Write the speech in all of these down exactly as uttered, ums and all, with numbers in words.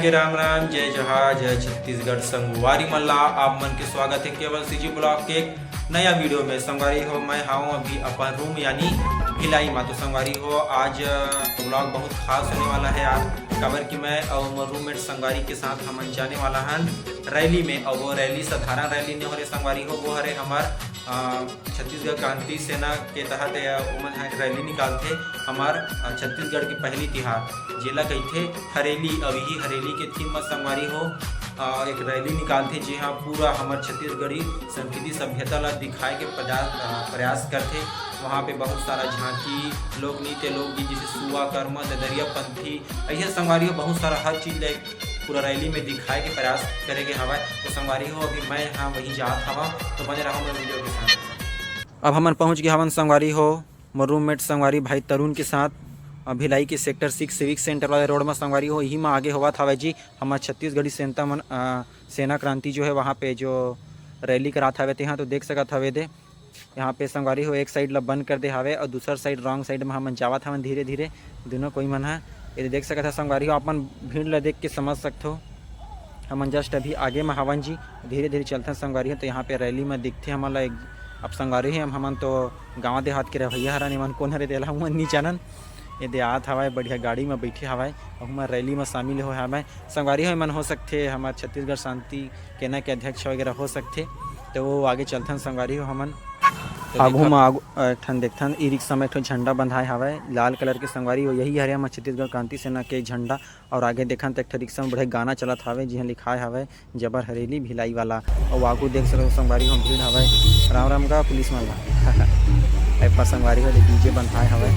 के राम राम, जय जोहार, जय छत्तीसगढ़। संगवारी मन ला आप मन के स्वागत है केवल सीजी ब्लॉग के एक नया वीडियो में। संगवारी हो, मैं हावों अभी अपन रूम यानी भिलाई मा। तो संगवारी हो, आज ब्लॉग बहुत खास होने वाला है यार, काबर कि मैं और मोर रूममेट संगवारी के साथ हमन जाने वाला हन रैली में। और वो रैली साधारण रैली नहीं हो रही संगवारी हो, वो हरे हमर अ, छत्तीसगढ़ क्रांति सेना के तहत, अ, ओमन ह एक रैली निकालथे, हमर, अ, छत्तीसगढ़ के पहली तिहार, जेला कहिथे हरेली। अउ इही हरेली के थीम म संगवारी हो, अ, एक रैली निकालथे, जेहा पूरा हमर छत्तीसगढ़ी संस्कृति सभ्यता ला दिखाए के प्रया-, अ, प्रयास करथे। वहाँ पे बहुत सारा झांकी, लोक नृत्य, लोकगीत, जैसे सुआ, कर्मा, ददरिया पंथी, अइसे संगवारी हो बहुत सारा हर चीज ला पूरा रैली में दिखाए के प्रयास करे गे हवय। तो संगवारी हो, अभी मैं यहाँ वहीं जात हवा, तो बने रहो मेरे वीडियो के साथ। अब हमन पहुँच गए हवन संगवारी हो, मोर रूममेट संगवारी भाई तरुण के साथ, अ, भिलाई के सेक्टर सिक्स सिविक सेंटर वाले रोड में संगवारी हो, यही में आगे होवत हवय जी हमर छत्तीसगढ़ी सेंता मन, अ, सेना क्रांति जो है वहाँ पे जो रैली करात हवे तेहा तो देख सकत हवे दे। यहाँ पे संगवारी हो एक साइड ला बंद कर दे हावे और दूसर साइड रॉन्ग साइड में हमन जावत हवन धीरे धीरे दोनों कोई मन ह। ये देख सकत ह संगवारी हो, अपन भीड़ ला देख के समझ सकथो। हमन जस्ट अभी आगे में हवन जी, धीरे धीरे चलथन संगवारी हो। तो यहाँ पे रैली में दिखथे हमन ला एक, अब संगवारी हो, हम हमन तो गाँव देहात के रहवैया हरन, एमन कोन हरे तेला हमन नी जानन। ये दे आत हवय, बढ़िया गाड़ी में बैठे हवय और हमर रैली में शामिल होए हवय। संगवारी हो, एमन हो सकथे हमर छत्तीसगढ़ शांति केना के अध्यक्ष वगैरह हो सकथे। तो वो आगे चलथन संगवारी हो हमन। तो आगू देखब। में आगू, अ, एक ठन देखथन, ई रिक्शा में एक ठो झंडा बंधाए हवय लाल कलर के संगवारी हो, यही हरे हमर छत्तीसगढ़ क्रांति सेना के झंडा। और आगे देखन त एक ठो रिक्शा में बढ़िया गाना चलत हवे, जिहां लिखाए हवय जबर हरेली भिलाई वाला। और आगू देख सकत हो संगवारी हो भीड़ हवय, राम राम का पुलिस मन ला। ए पर संगवारी हो डीजे बंधाए हवय।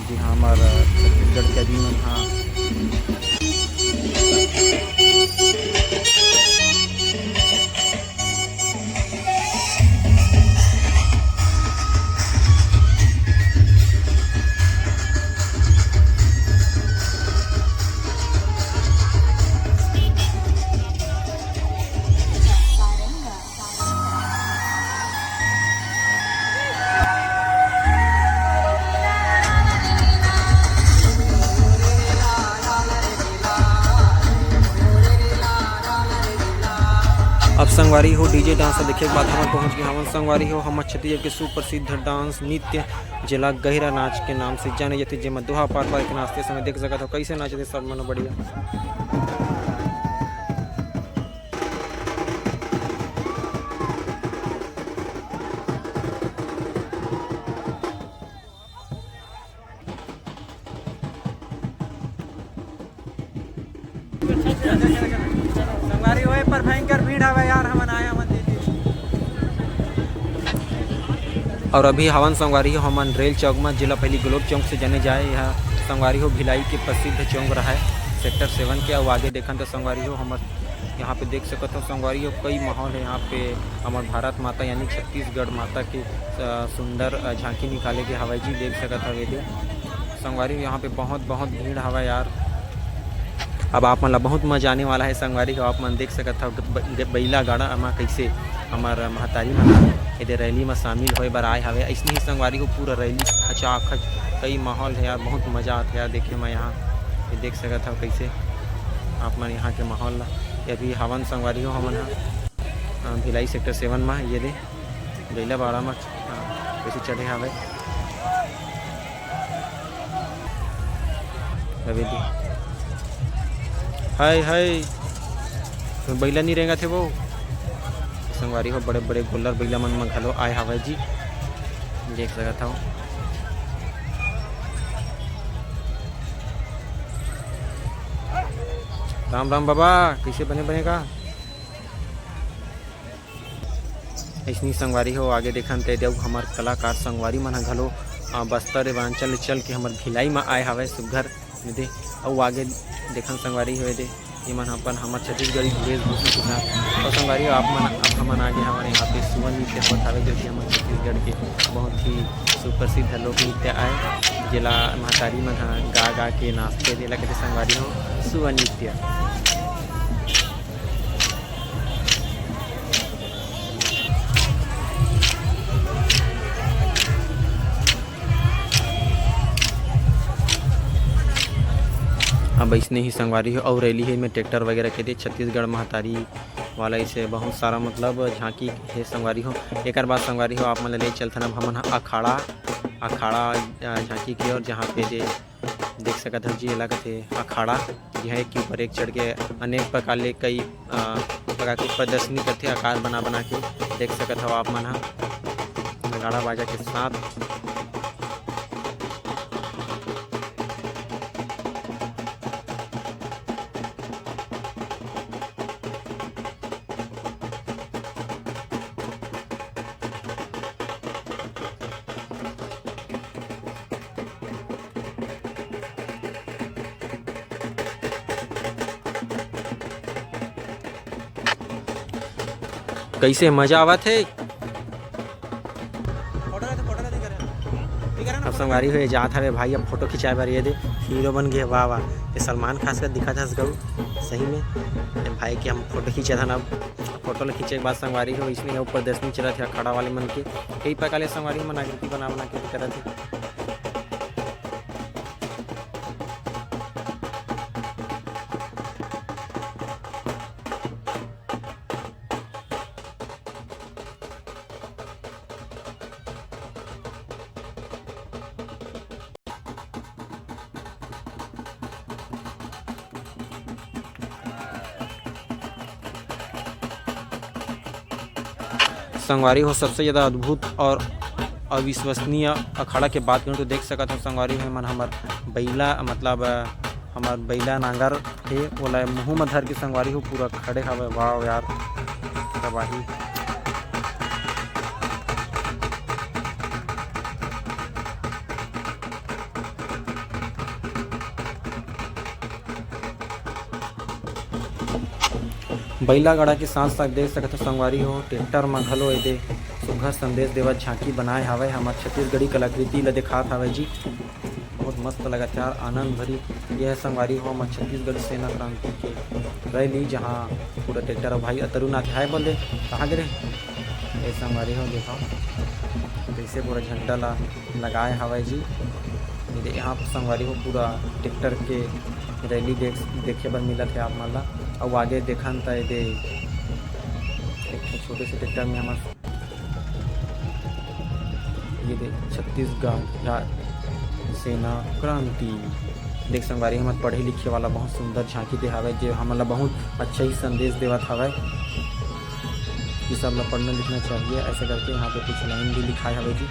जी हाँ, हमर छत्तीसगढ़ के आदमी मन ह। अब संगवारी हो, डीजे डांस देखे के बाद हमन पहुंच गए हवन संगवारी हो हमर छत्तीसगढ़ के सुप्रसिद्ध डांस नृत्य, जेला गहिरा नाच के नाम से जाने जाथे, जेमा दोहा पार पार के नाचते समय देख सकत हो कैसे नाचते सब मन बढ़िया। संगवारी होए पर भयंकर भीड़ हवे यार, हमन आए हमन दीदी। और अभी हवन संगवारी हो हमन रेल चौक में, जिला पहली ग्लोब चौक से जाने जाए। यह संगवारी हो भिलाई के प्रसिद्ध चौक रहा है सेक्टर सेवन के। और आगे देखन तो संगवारी हो हमर यहाँ पे देख सकत हो संगवारी हो, कई माहौल है यहाँ पे। हमर भारत माता यानी छत्तीसगढ़ माता के, अ, सुंदर, अ, झांकी निकाले के हवय जी, देख सकत हवे दे संगवारी हो, यहाँ पे बहुत, बहुत भीड़ हवय यार। अब आप मन ला बहुत मजा आने वाला है संगवारी हो, आप मन देख सकत हव ब-, ब-, बइला गाड़ा म कइसे हमर महतारी मन एदे रैली म शामिल होए बर आए हवे। अइसने ही संगवारी हो पूरा रैली खचाखच, कई माहौल है यार, बहुत मजा आथे यार देखे म यहाँ। ये देख सकत हव कइसे आप मन यहाँ के माहौल ला। ये अभी हवन संगवारी हो हमन ह, अ, भिलाई सेक्टर सेवन म ये दे गैला बाड़ा म, अ, कइसे चढ़े हवय। अबे दे। हाय, हाय। तो बइला नी रेंगत हे वो। संगवारी हो बड़े-बड़े गोल्लर बइला मन म घलो आए हवय जी। देख सकत हव। राम राम बाबा, कइसे बने बने का? अइसनी संगवारी हो, आगे देखन ते देव हमर कलाकार संगवारी मन ह घलो, अ, बस्तर रेवांचल ले चल के हमर भिलाई म आए हवय सुग्घर निदे। अउ आगे देखन संगवारी हो दे, ये मन अपन हमर छत्तीसगढ़ी वेशभूषा के साथ। अउ संगवारी हो, आप मन, अब हमन आगे हवन यहाँ पे सुआ नृत्य होत हवे, जो कि हमर छत्तीसगढ़ के बहुत ही सुप्रसिद्ध लोक नृत्य आय, जेला महतारी मन ह गा गा के नाचथे, जेला कहिथे संगवारी हो सुआ नृत्य। अब अइसने ही संगवारी हो, अउ रैली हे में ट्रैक्टर वगैरह के दे छत्तीसगढ़ महतारी वाला, इसे बहुत सारा मतलब झांकी हे संगवारी हो। एकर बाद संगवारी हो, आप मन ल ले चलथन अब हमन ह अखाड़ा, अखाड़ा, अ, झांकी के, और जहाँ पे जे देख सकत हव जी, एला कथे अखाड़ा, जिहाँ एक के ऊपर एक चढ़ के अनेक प्रकार ले कई, अ, प्रकार के प्रदर्शनी करथे, आकार बना बना के। देख सकत हव आप मन ह नगाड़ा बाजा के साथ। कइसे मजा आवत हे? अब संगवारी हो, ये जात हवे भाई, अब फोटो खिंचाए बर। ये दे हीरो बन गए, वाह वाह। ये सलमान खान से दिखत हस गऊ सही में। ये भाई के हम फोटो खींचत हन। अब फोटो ल खींचे के बाद संगवारी हो, इसमें ऊपर प्रदर्शनी चलत हे अखाड़ा वाले मन के। कई प्रकार ले संगवारी मन आकृति बना बना के करत हे। संगवारी हो, सबसे ज़्यादा अद्भुत और अविश्वसनीय अखाड़ा के बात करूँ तो देख सकत हो संगवारी हो, मन हमर बइला, मतलब हमर बइला नांगर हे, ओला मुँह म धर के संगवारी हो पूरा खड़े हवय। वाह यार, तबाही। बइला गाड़ा के साथ साथ देख सकत हो संगवारी हो, ट्रैक्टर म घलो एदे सुघर संदेश देवत झांकी बनाए हावय। हमर छत्तीसगढ़ी कलाकृति ल दिखात हावय जी। बहुत मस्त लगत हे यार, आनंद भरी। ये है संगवारी हो हमर छत्तीसगढ़ सेना क्रांति के रैली, जहाँ पूरा ट्रैक्टर भाई अतरु नाथे हाय बोले, कहाँ गिरे? ये संगवारी हो देखो, जैसे पूरा झंडा ला लगाए हवय जी। ये दे-, यहाँ पर संगवारी हो पूरा ट्रैक्टर के रैली देख, देखे बर मिलत हे आप मन ला। अउ आगे देखन त ये दे एक ठो छोटे से ट्रैक्टर में हमर ये दे छत्तीसगढ़ या सेना क्रांति। देख संगवारी, हमर पढ़े लिखे वाला बहुत सुंदर झांकी दे हवय, जे हमन ला बहुत अच्छा ही संदेश देवत हवय कि सब ला पढ़ना लिखना चाहिए। ऐसे करके यहाँ पे कुछ लाइन भी लिखाए हवय जी,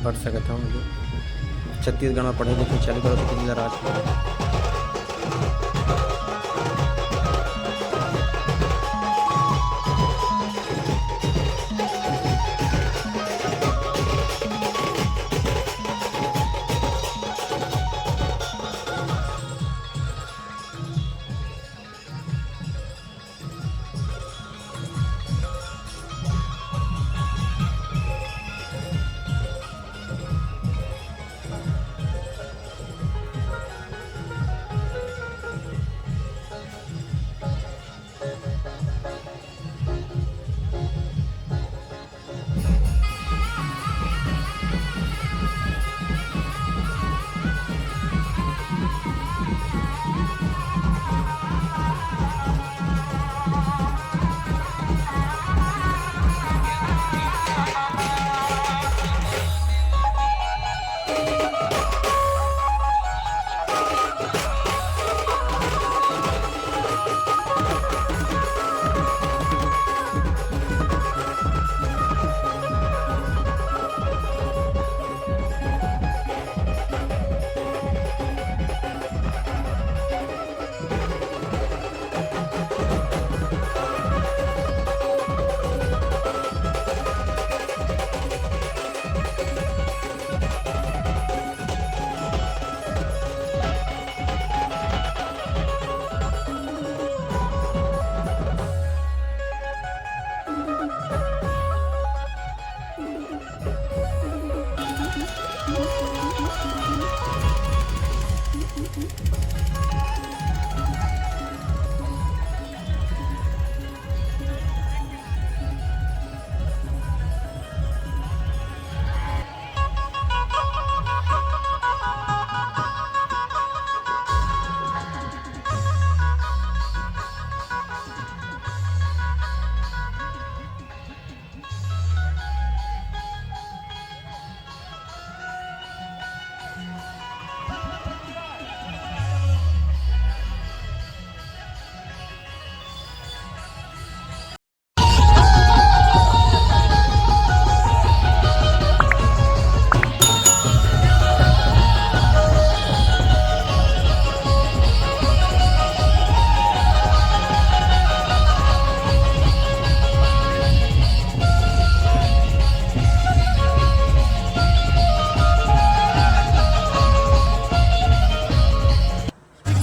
पढ़ सकत हव। छत्तीसगढ़ में पढ़े लिखे चालू करो तो राज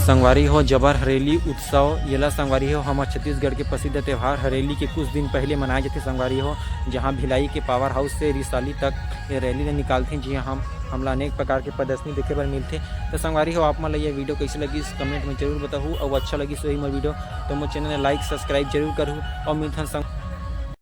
संगवारी हो, जबर हरेली उत्सव, येला संगवारी हो, हमर छत्तीसगढ़ के प्रसिद्ध त्योहार हरेली के कुछ दिन पहले मनाए जाथे संगवारी हो, जहां भिलाई के पावर हाउस से रिसाली तक ये रैली ल निकालथे, जिहां हम हमला अनेक प्रकार के प्रदर्शनी देखे बर मिलथे। तो संगवारी हो, आप मन ल ये वीडियो कैसे लगिस, कमेंट में जरूर बताहू, और अच्छा लगिस होही मोर वीडियो तो मोर चैनल ल लाइक सब्सक्राइब जरूर करहू, और मिलथन संग